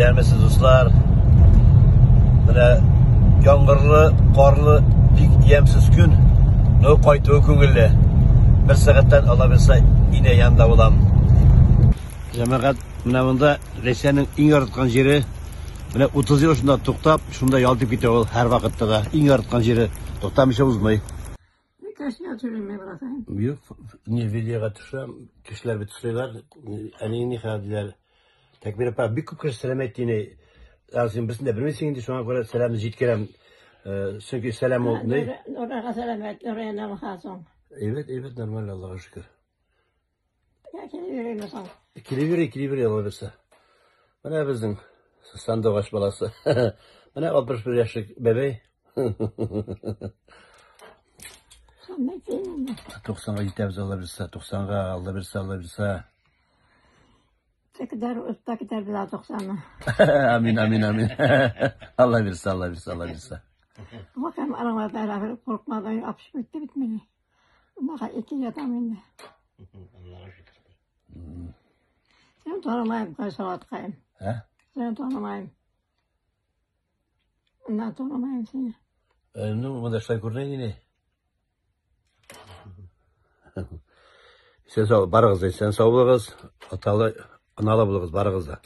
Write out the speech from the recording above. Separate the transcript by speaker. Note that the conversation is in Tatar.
Speaker 1: Исәнмесез, дуслар. Менә яңгырлы, карлы, бик ямьсез көн. Но кайтуы күңелле. Бер сәгатьтән Алла бирсә, инә янында булам. Җәмәгать, менә монда Рәйсәнең иң яраткан җире. Менә 30 ел шунда туктап, шунда ял итеп китә ул һәрвакытта да. Иң яраткан җире. Туктамыйча узмый.
Speaker 2: Кешегә төшерми братан.
Speaker 1: Юк, не видеога төшерәм, кешеләр бит сорыйлар, әни ни хәл диләр. Тәкбир апа, бик күп кеше сәлам әйтте инде. Ә син берсен дә белмисең инде, шуңа күрә сәламне җиткерәм. Чөнки сәлам ул ни?
Speaker 2: Нурага сәлам әйт, Нурая намазың.
Speaker 1: Әйбәт, әйбәт, нормально, Аллага шөкер.
Speaker 2: Я килеп йөрими соң?
Speaker 1: Килеп йөри, килеп йөри, Алла бирсә. Менә безнең сандугач баласы. Менә 61 яшьлек бәбәй. 90-га җитәбез, Алла бирсә, 90-га, Алла бирсә, Алла бирсә.
Speaker 2: Китәр, утта китәр била 90-ны.
Speaker 1: Амин, амин, амин. Алла бирсә, Алла бирсә, Алла бирсә.
Speaker 2: Бакам араңларда бер куркмадан апшып китте бит мине. Унака ике ятам инде.
Speaker 3: Аллага шөкер.
Speaker 2: Сен танымайм, кай салаткайым.
Speaker 1: Ә?
Speaker 2: Сен танымайм. Уннан танымайм сине.
Speaker 1: Ну, монда шулай күренә инде. Сен сау, барыгыз да, сен сау булыгыз, аталы, аналы булыгыз, барыгыз да.